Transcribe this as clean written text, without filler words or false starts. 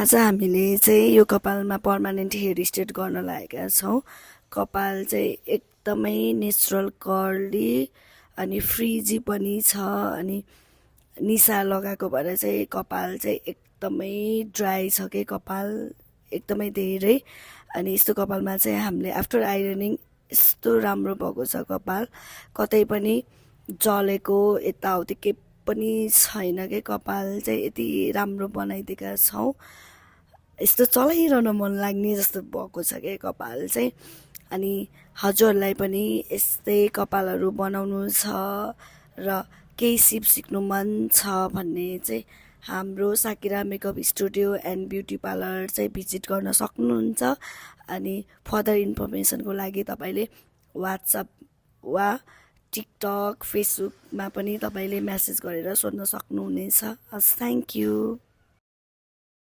आज हामीले चाहिँ यो कपालमा पर्मानेन्ट हेयर स्ट्रेट गर्न लागेका छौँ। कपाल चाहिँ एकदमै नेचुरल कर्ली अनि फ्रिजी पनि छ अनि निसा लगाएको भएर चाहिँ कपाल चाहिँ एकदमै ड्राई छ के कपाल एकदमै धेरै। अनि यस्तो कपालमा चाहिँ हामीले आफ्टर आइरनिङ यस्तो राम्रो भएको छ कपाल, कतै पनि जलेको यताउति के पनि छैन के। कपाल चाहिँ यति राम्रो बनाइदिएका छौँ, यस्तो चलाइरहन मन लाग्ने जस्तो भएको छ के कपाल चाहिँ। अनि हजुरहरूलाई पनि यस्तै कपालहरू बनाउनु छ र केही सिप सिक्नु मन छ भन्ने चाहिँ हाम्रो Shakira makeup studio and beauty parlour चाहिँ भिजिट गर्न सक्नुहुन्छ। अनि फर्दर इन्फर्मेसनको लागि तपाईँले वाट्सएप वा टिकटक फेसबुकमा पनि तपाईँले मेसेज गरेर सोध्न सक्नुहुनेछ। हस्, थ्याङ्क यू।